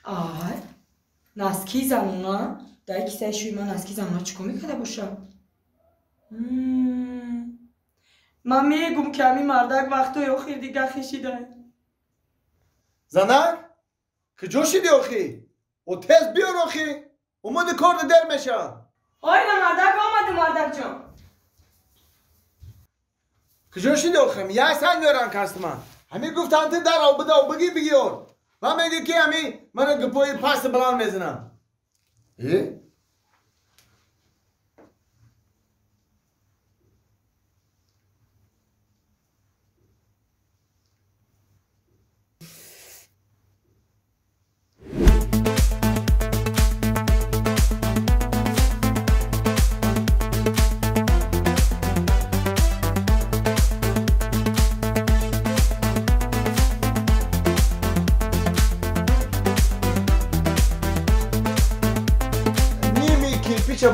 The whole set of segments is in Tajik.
Ай, носки занона, дар кисаи шӯи ман носки занона чӣ кор мекарда бошад? Ман мегум ки ҳамин мардак вақтҳои охир дига хишида. Занак, куҷо шиди охи? О тез биёр охи. Омади кор дер мешавад. Ойна мардак омади, мардакҷон. Куҷо шиди охи? Як санг меорам кастма. Ҳамин гуфтанд ти дарав бидав биги бигиёр. Ман меги ки ҳамин мана гапои пасти баланд мезанам. Э?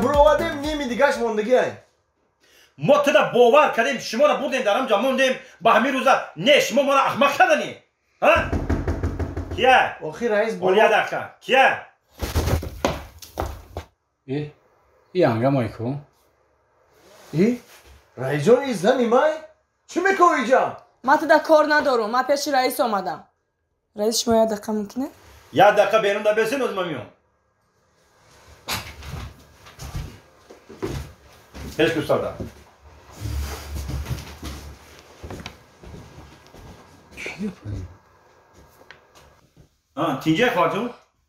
Буровардем, ними дигаш мондагиай. Мо туда бовар кардем, шуморо бурдем дар ҳамҷа мондем, ба ҳамин рӯза не, шумо моро аҳмақ кардани. Ҳа? Кия? Охи раис бо. Як дақиқа. Кия? Э, и анга май ку? И? Раисҷон, и зани май? Чӣ мекунӣ иҷа? Ман туда кор надорум, ман пеши раис омадам. Раис, шумо як дақиқа мумкине? Як дақиқа берун да бесен, оз ман меом. Пеш густарда. Тинҷай хоҳарҷон?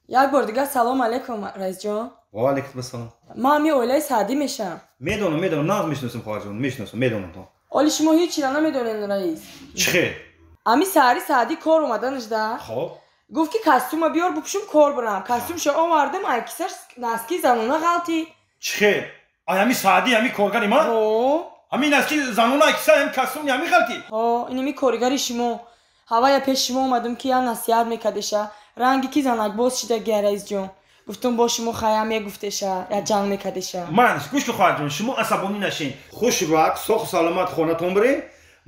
Як бор дигар салом алейкум, раисҷон. Ва алейкум ассалом. Ман ҳамин оилаи Саъдӣ мешавам. Медонам, медонам, нағз мешиносам хоҳарҷон, мешиносам, медонам то. Оли шумо ҳеҷ чиро намедонед, раис. Чӣ хел? Ҳамин саҳари Саъдӣ кор омаданашда. Хоб. Гуфт ки костюма биёр бупӯшум кор барам. Костюмшо овардам, ай кисаш носки занона ғалтид. Чӣ хел? Ай ҳамин Саъдӣ, ҳамин коргари ман? Ҳо. Ҳамин носки занона киса, ҳамин костюм ҳамин ғалтид? Ҳо, ин ҳамин коригари шумо. Ҳавая пеш шумо омадам ки як насиҳат мекардеша. Ранги ки занакбоз шида гия, раисҷон. Гуфтум бо шумо хая мегуфтеша, як ҷанг мекардеша. Ман гӯш кун хоҳарҷон, шумо асабонӣ нашин. Хушрак, соху саломат хонатон биред.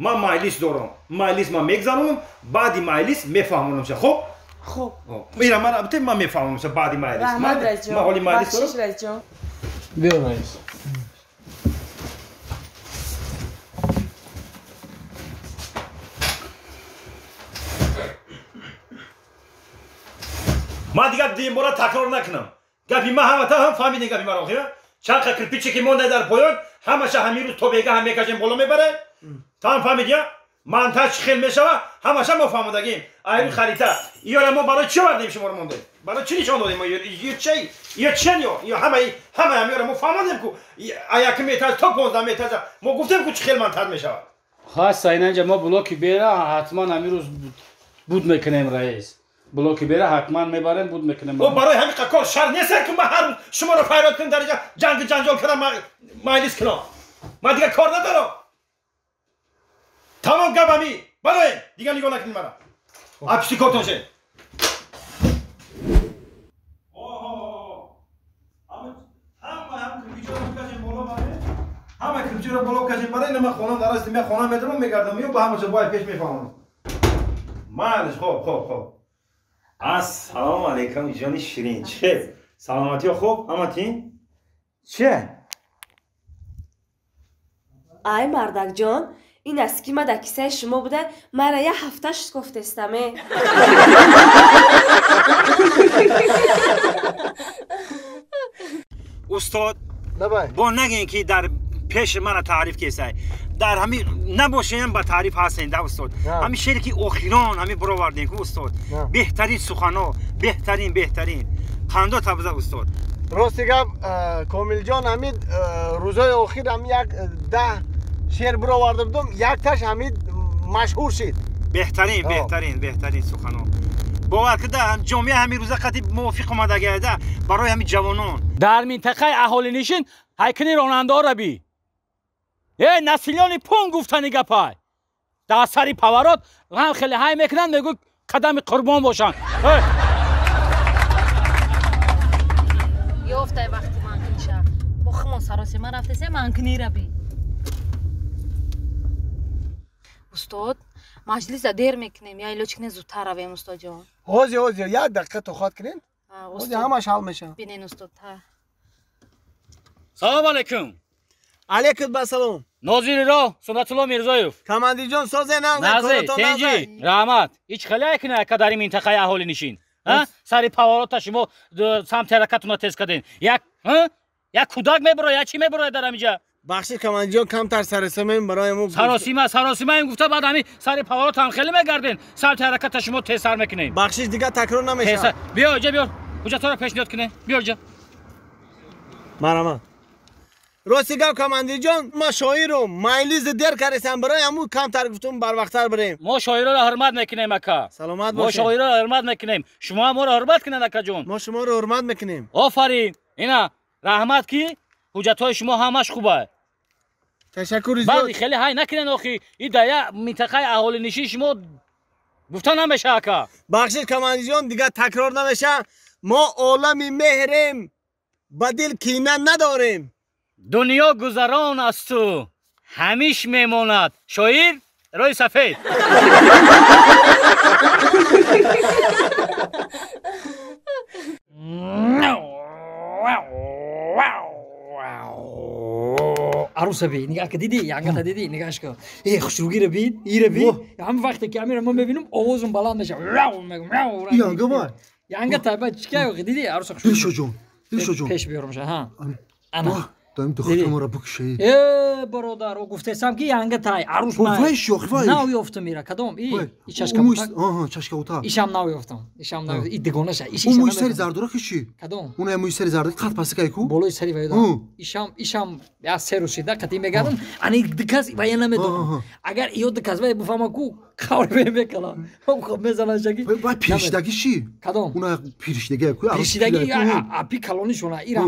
Ман майлис дорам. Майлис ман мегзаронам, баъди майлис мефаҳмонамша, хуб? Хуб. Ира ман албатта ман мефаҳмонамша баъди майлис. Раҳмат, раисҷон. Ман ҳоли майлис дорам. Бахшиш, раисҷон. Биё, раис. Ман дигар дуюмбора такрор накунам. Гапи ман ҳамата ҳам фаҳмидем гапи маро, охир? Чанд қа кирпиче ки монда дар поён, ҳамаша ҳамин рӯз то бега ҳам мекашем боло мебарем. Та ҳам фаҳмидия? Монтаж чӣ хел мешава, ҳамаша мо фаҳмодагим. Айрӯи харита. Иёра мо барои чӣ овардем шуморо мондем? Барои чӣ нишон додем? Ё чӣ? Ё чен ё? Ё ҳамаи ҳамаи ҳамиёра мо фаҳмодем ку якум этаж то 15 этажа мо гуфтем ку чӣ хел монтаж мешавад. Ҳаста инанҷа мо блоки бера ҳатман ҳамин рӯз буд мекунем, раис. Блоки бера ҳатман мебарем, буд мекунем. О барои ҳамин кор шар нест ки ман ҳар рӯз шуморо файрод кунам дар инҷа ҷангу ҷанҷол кунам, майлис кунам. Ман дигар кор надорам. Тамом гап ҳамин. Бароем, дигар нигоҳ накунед мара. Апишти кортон шед. Ҳама кирпичиро боло кашем барои ина ман хонам дар асти ман хонам медорам мегардам ё ба ҳамаша бояд пеш мефаҳмонам. Малиш, хоб, хоб, хоб. Ассалому алайкум, ҷони ширин. Чӣ хел? Саломатиё хуб? Ҳама тин? Чие? Ай мардакҷон, ин носки ма дар кисаи шумо буда, мара як ҳафта шуд гуфтестаме. Устод, бо нагин ки дар пеши мана таъриф кесай. Дар ҳамин набошем ба таъриф ҳастем да устод. Ҳамин шере ки охирон ҳамин баровардем ку устод. Беҳтарин сухано, беҳтарин, беҳтарин. Қандо табза устод. Рости гап, Комилҷон, ҳамин рӯзҳои охир ҳам як 10 шеър бароварда будум, якташ ҳамин машҳур шид. Беҳтарин, беҳтарин, беҳтарин сухано. Бовар куда ҷомеа ҳамин рӯза қати мувофиқ омадагида барои ҳамин ҷавонон. Дар минтақаи аҳолинишин ҳайкани ронандаҳоро би. Э, населёни пункт гуфтани гапай. Дар сари поворот ҳам хеле ҳай мекунанд, мегӯ қадами қурбон бошанд. Ёфтай вақти манкиниша. Бо химон саросема рафтесе манкинира би. Устод, Маҷлиса дер мекунем, я илоҷ кунем зудтар равем устодҷон. Ҳозир ҳозир як дақиқа тоқат кунед. Ҳозир ҳамаш ҳал мешавад. Бинен устод. Салом алейкум. Алейкум басалом. Нозири роҳ Суннатулло Мирзоев. Командирҷон созе нағзе, тенҷи, раҳмат. Ҳеҷ хеле кунед ака дар ин минтақаи аҳолинишин. Сари поворота шумо самти ҳаракатона тез кардем. Як як кӯдак мебарояд, як чӣ мебарояд дар ҳаминҷа? Бахши командирҷон камтар саросимаем барои мо. Саросима, саросимаем гуфта баъд ҳамин сари поворот ҳам хеле мегарден. Самти ҳараката шумо тезтар мекунем. Бахшиш дигар такрор намешавад. Биё иҷа биё. Ҳуҷҷатҳоро пешниҳод кунем. Биё иҷа. Марҳамат. Рости гап командирҷон, ман шоирам, майлизи дер кардесам барои ҳамун камтар гуфтум барвақттар бирем. Мо шоироро ҳурмат мекунем ака. Саломат бошед. Мо шоироро ҳурмат мекунем. Шумо ҳам моро ҳурмат кунед акаҷон. Мо шуморо ҳурмат мекунем. Офарин. Ина раҳмат ки ҳуҷҷатҳои шумо ҳамаш хуба. Ташаккури зиёд. Баъд хеле ҳай накунед охи. И дар як минтақаи аҳолинишин шумо гуфта намешавад ака. Бахшиш командирҷон, дигар такрор намешавад. Мо олами меҳрем, ба дил кина надорем. Дунё гузарон асту ҳамиш мемонад. Шоир рӯи сафед. Аруса би, нигаҳ ка диди, янгата диди, нигаҳш ка. Э, хушругира бид, ира бид. Ҳам вақте ки амира ман мебинам, овозум баланд мешавад. Мегум. Янга ба? Янга та ба чикай диди, аруса хушруги. Дилшоҷон, Дилшоҷон. Пеш биёрам ша, ҳа. Ана. Даим духтарамро бикушед. Э, бародар, о гуфтесам ки янга тай, арус май. Вай шох, вай. Нав ёфтам ира, кадом? И, и чашка. Аҳа, чашка ута. Ишам нав ёфтам. Ишам нав, и дигонаша. Иш ишам. Мӯи сари зардора киши. Кадом? Уна мӯи сари зард қат пасикай ку? Болои сари вай дорам. Ишам, ишам я серусида қати мегардам. Ани дикас вай намедонам. Агар иё дикас вай бифама ку, қавр мекала. Хоб мезанан шаги. Вай пиршидаги ши? Кадом? Уна пиршидаги ку? Пиршидаги апи калонишона. Ира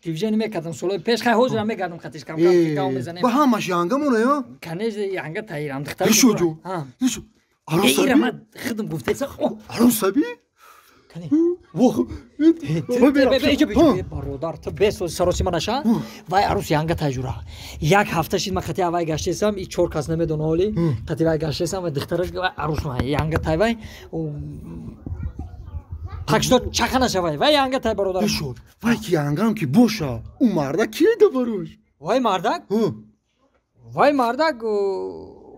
дивижени мекардам солои пеш, хай ҳозир ҳам мегардам қатиш кам кам кам мезанем. Ба ҳамаш янга мона ё? Канеж янга таирам духтар. Дилшоҷон. Дилшо. Ира ман хидм гуфтеса. Арусаби? Кани. Вох. Бародар, ту бесоз саросима наша. Вай арус янга таҷура. Як ҳафта шид ман қати вай гаштесам, и чор кас намедона ҳоли. Қати вай гаштесам ва духтараш арус янга тай вай. Так что чақа нашавай. Вай янга тай бародар. Шуд. Вай ки янгам ки боша. У мардак ки да барош? Вай мардак? Вай мардак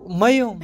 маём.